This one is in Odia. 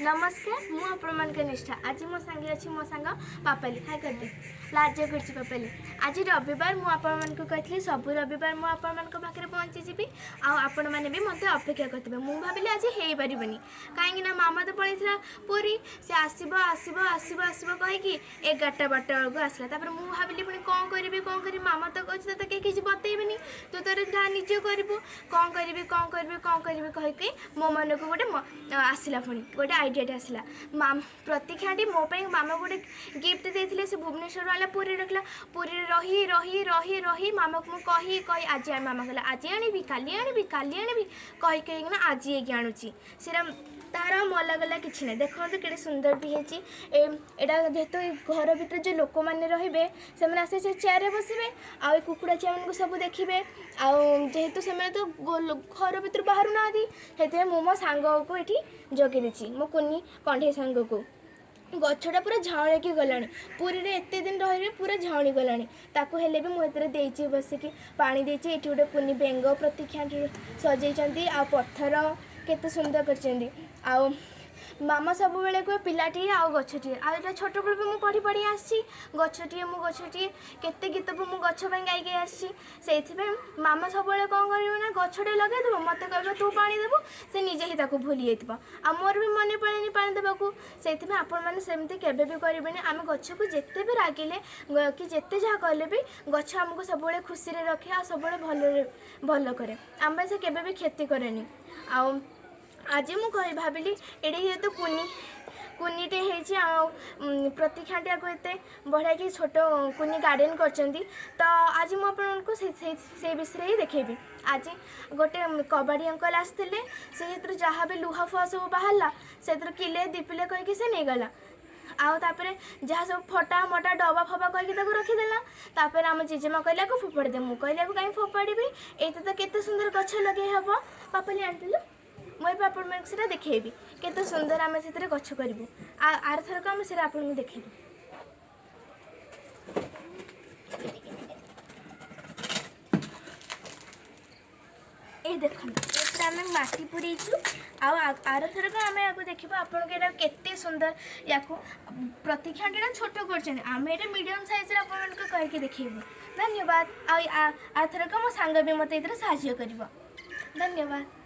ନମସ୍କାର, ମୁଁ ଆପଣମାନଙ୍କ ନିଷ୍ଠା। ଆଜି ମୋ ସାଙ୍ଗରେ ଅଛି ମୋ ସାଙ୍ଗ ପାପାଲି। ହାଇ କରିଦେ, ଲାଜ କରୁଛି ପାପାଲି। ଆଜି ରବିବାର। ମୁଁ ଆପଣମାନଙ୍କୁ କହିଥିଲି, ସବୁ ରବିବାର ମୁଁ ଆପଣମାନଙ୍କ ପାଖରେ ପହଞ୍ଚିଯିବି ଆଉ ଆପଣମାନେ ବି ମୋତେ ଅପେକ୍ଷା କରିଥିବେ। ମୁଁ ଭାବିଲି ଆଜି ହେଇପାରିବନି, କାହିଁକି ନା ମାମା ତ ପଳେଇଥିଲା ପୁରୀ। ସେ ଆସିବ ଆସିବ ଆସିବ ଆସିବ କହିକି 11ଟା 12ଟା ବେଳକୁ ଆସିଲା। ତାପରେ ମୁଁ ଭାବିଲି, ପୁଣି କ'ଣ କରିବି, କ'ଣ କରିବି? ମାମା ତ କହୁଛି, ତୋତେ କେହି କିଛି ବତେଇବେନି, ତୁ ତୋର ଯାହା ନିଜେ କରିବୁ। କ'ଣ କରିବି, କ'ଣ କରିବି, କ'ଣ କରିବି କହିକି ମୋ ମନକୁ ଗୋଟେ ଆସିଲା, ପୁଣି ଗୋଟେ ଆଇଡ଼ିଆଟେ ଆସିଲା। ପ୍ରତୀକ୍ଷାଟି ମୋ ପାଇଁ ମାମା ଗୋଟେ ଗିଫ୍ଟ ଦେଇଥିଲେ। ସେ ଭୁବନେଶ୍ୱରରୁ ଆଣିଲା, ପୁରୀରେ ରଖିଲା। ପୁରୀରେ ରହି ରହି ରହି ରହି ମାମାକୁ ମୁଁ କହି କହି ଆଜି ମାମା କହିଲା, ଆଜି ଆଣିବି, କାଲି ଆଣିବି, କାଲି ଆଣିବି କହି କହିକିନା ଆଜି ହେଇକି ଆଣୁଛି। ସେଇଟା ତାର ମଲା ଗଲା କିଛି ନାହିଁ। ଦେଖନ୍ତୁ, କେଡ଼େ ସୁନ୍ଦର ବି ହେଇଛି। ଏଇଟା ଯେହେତୁ ଏ ଘର ଭିତରେ ଯେଉଁ ଲୋକମାନେ ରହିବେ, ସେମାନେ ଆସି ସେ ଚେୟାରରେ ବସିବେ ଆଉ ଏ କୁକୁଡ଼ା ଚିଆମାନଙ୍କୁ ସବୁ ଦେଖିବେ। ଆଉ ଯେହେତୁ ସେମାନେ ତ ଘର ଭିତରୁ ବାହାରୁ ନାହାନ୍ତି, ସେଥିପାଇଁ ମୁଁ ମୋ ସାଙ୍ଗକୁ ଏଠି ଜଗେଇ ଦେଇଛି, ମୋ କୁନି କଣ୍ଢେଇ ସାଙ୍ଗକୁ। ଗଛଟା ପୁରା ଝାଉଁଳିକି ଗଲାଣି। ପୁରୀରେ ଏତେ ଦିନ ରହିଲେ ପୁରା ଝାଉଁଳି ଗଲାଣି। ତାକୁ ହେଲେ ବି ମୁଁ ଏଥିରେ ଦେଇଛି, ବସିକି ପାଣି ଦେଇଛି। ଏଠି ଗୋଟେ କୁନି ବେଙ୍ଗ ପ୍ରତୀକ୍ଷା ସଜେଇଛନ୍ତି ଆଉ ପଥର କେତେ ସୁନ୍ଦର କରିଛନ୍ତି। ଆଉ ମାମା ସବୁବେଳେ କୁହେ, ପିଲାଟିଏ ଆଉ ଗଛଟିଏ। ଆଉ ଏଇଟା ଛୋଟବେଳୁ ବି ମୁଁ ପଢ଼ି ପଢ଼ି ଆସିଛି, ଗଛଟିଏ ମୁଁ ଗଛଟିଏ। କେତେ ଗୀତ ବି ମୁଁ ଗଛ ପାଇଁ ଗାଇ ଗାଇ ଆସିଛି। ସେଇଥିପାଇଁ ମାମା ସବୁବେଳେ କ'ଣ କରିବ ନା, ଗଛଟେ ଲଗେଇଦେବ, ମୋତେ କହିବ ତୁ ପାଣି ଦେବୁ। ସେ ନିଜେ ହିଁ ତାକୁ ଭୁଲି ଯାଇଥିବ ଆଉ ମୋର ବି ମନେ ପଡ଼େନି ପାଣି ଦେବାକୁ। ସେଇଥିପାଇଁ ଆପଣମାନେ ସେମିତି କେବେ ବି କରିବେନି। ଆମେ ଗଛକୁ ଯେତେ ବି ରାଗିଲେ କି ଯେତେ ଯାହା କଲେ ବି, ଗଛ ଆମକୁ ସବୁବେଳେ ଖୁସିରେ ରଖେ ଆଉ ସବୁବେଳେ ଭଲରେ ଭଲ କରେ। ଆମ ପାଇଁ ସେ କେବେ ବି କ୍ଷତି କରେନି। ଆଉ ଆଜି ମୁଁ କହି ଭାବିଲି, ଏଇଠି ଯେହେତୁ କୁନି କୁନିଟେ ହେଇଛି ଆଉ ପ୍ରତୀକ୍ଷାଟି ଆକୁ ଏତେ ବଢ଼ିଆକି ଛୋଟ କୁନି ଗାର୍ଡ଼େନ୍ କରିଛନ୍ତି, ତ ଆଜି ମୁଁ ଆପଣଙ୍କୁ ସେଇ ବିଷୟରେ ହିଁ ଦେଖେଇବି। ଆଜି ଗୋଟେ କବାଡ଼ି ଅଙ୍କଲ୍ ଆସିଥିଲେ। ସେ ସେଥିରୁ ଯାହା ବି ଲୁହା ଫୁହା ସବୁ ବାହାରିଲା, ସେଥିରୁ କିଲେ 2 କିଲେ କହିକି ସେ ନେଇଗଲା। ଆଉ ତାପରେ ଯାହା ସବୁ ଫଟା ମଟା ଡବା ଫବା କହିକି ତାକୁ ରଖିଦେଲା। ତାପରେ ଆମ ଜେଜେମା କହିଲେ, ଆକୁ ଫୋପାଡ଼ି ଦେ। ମୁଁ କହିଲି, ଆକୁ କାହିଁ ଫୋପାଡ଼ିବି? ଏଇତ ତ କେତେ ସୁନ୍ଦର ଗଛ ଲଗେଇ ହେବ। ପାପାଲି, ଆଣିଥିଲୁ। ମୁଁ ଏବେ ଆପଣମାନଙ୍କୁ ସେଇଟା ଦେଖେଇବି, କେତେ ସୁନ୍ଦର ଆମେ ସେଥିରେ ଗଛ କରିବୁ। ଆଉ ଆରଥରକ ଆମେ ସେଇଟା ଆପଣଙ୍କୁ ଦେଖେଇବୁ। ଏଇ ଦେଖନ୍ତୁ, ଏଥିରେ ଆମେ ମାଟି ପୁରେଇଛୁ। ଆଉ ଆରଥରକ ଆମେ ୟାକୁ ଦେଖିବୁ ଆପଣଙ୍କୁ, ଏଇଟା କେତେ ସୁନ୍ଦର। ୟାକୁ ପ୍ରତୀକ୍ଷାଟା ଛୋଟ କରିଛନ୍ତି, ଆମେ ଏଇଟା ମିଡ଼ିୟମ୍ ସାଇଜ୍ରେ ଆପଣମାନଙ୍କୁ କରିକି ଦେଖେଇବୁ। ଧନ୍ୟବାଦ। ଆଉ ଆରଥରକ ମୋ ସାଙ୍ଗ ବି ମୋତେ ଏଥିରେ ସାହାଯ୍ୟ କରିବ। ଧନ୍ୟବାଦ।